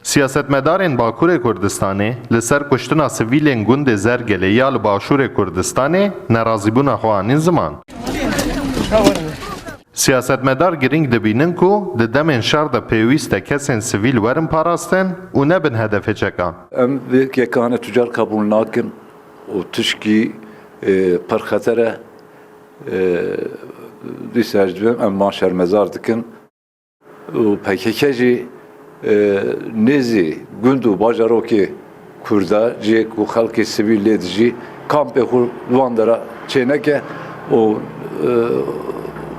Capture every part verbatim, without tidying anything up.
Siyasetmedarên Bakurê Kurdistanê li ser kuştina sivîlên gundê Zergelê ya li Başûrê Kurdistanê nerazîbûna xwe anîn ziman. Siyasetmedar girîng dibînin ku di demên şer de pêwîst e kesên sivîl werin parastin û nebin hedefê çekan. Em vê yekane tucar qebûl nakin û tişkî, e, pir xeter e. E, dîsa ez dibêm em van şermezar dikin. Û P K K jî, e, nêzî gund û bajarokê Kurda, cihê ku xelkê sivîl lê dijî, kampê xwe li wan dera çêneke û, e,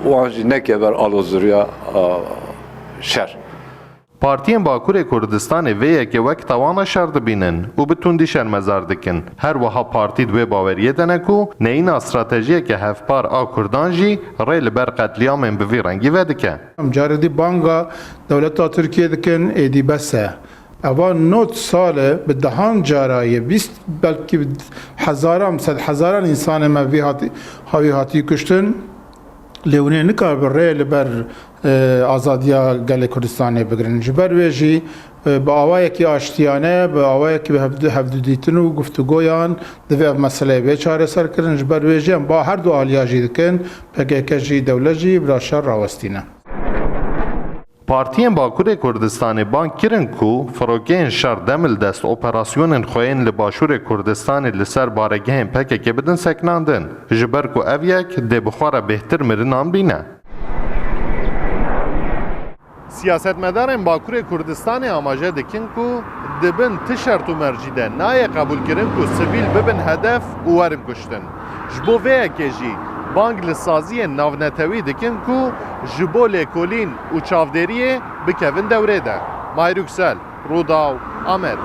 wan jî neke ber alozoriya, a, şer. Partiyên Bakurê Kurdistanê vê yekê wek tawana şer dibînin û bi tundî şermezar dikin. Her wiha partî di wê baweriyê de ne ku neyîna stratejiyeke hevpar a Kurdan jî rê li ber qetlîamên bi vî rengî vedike. Em carê dî banga dewleta Tirkiyê dikin, êdî bes e. Eva nod sal e, bi dehan cara ye, bîst, belkî bi hezaran, sed hezaran însanê me vî hatî, hawî hatî kuştin. Lê hûn ê nikaribe rê li ber, e, azadiya gelê Kurdistanê bigirin. Ji ber wê jî, e, bi awayekî aştiyane, bi awayekî bi hevdu-, hevdûdîtin û guftûgoyan divê ev meseleyê bê çareserkirin. Ji ber wê jî em ba her du aliya jî dikin, P K K jî, dewlet jî bila şer rawestîne. Partiyên Bakurê Kurdistanê bang kirin ku firokeyên şer dem li dest operasyonên xwe yên li Başûrê Kurdistanê li ser baregehên P K K bidin sekinandin, ji ber ku ev yek dê bi xwe re bêhtir mirinan bîne. Siyasetmedarên Bakurê Kurdistanê amaje dikin ku di bin ti şert û mercî de nayê qebûlkirin ku sivîl bibin hedef û werin kuştin. Ji bo vê yekê jî bang li saziyên navnetewî dikin ku ji bo lêkolîn û çavdêriyê bikevin dewrê de. Mahir Yüksel, Rûdaw, Amed.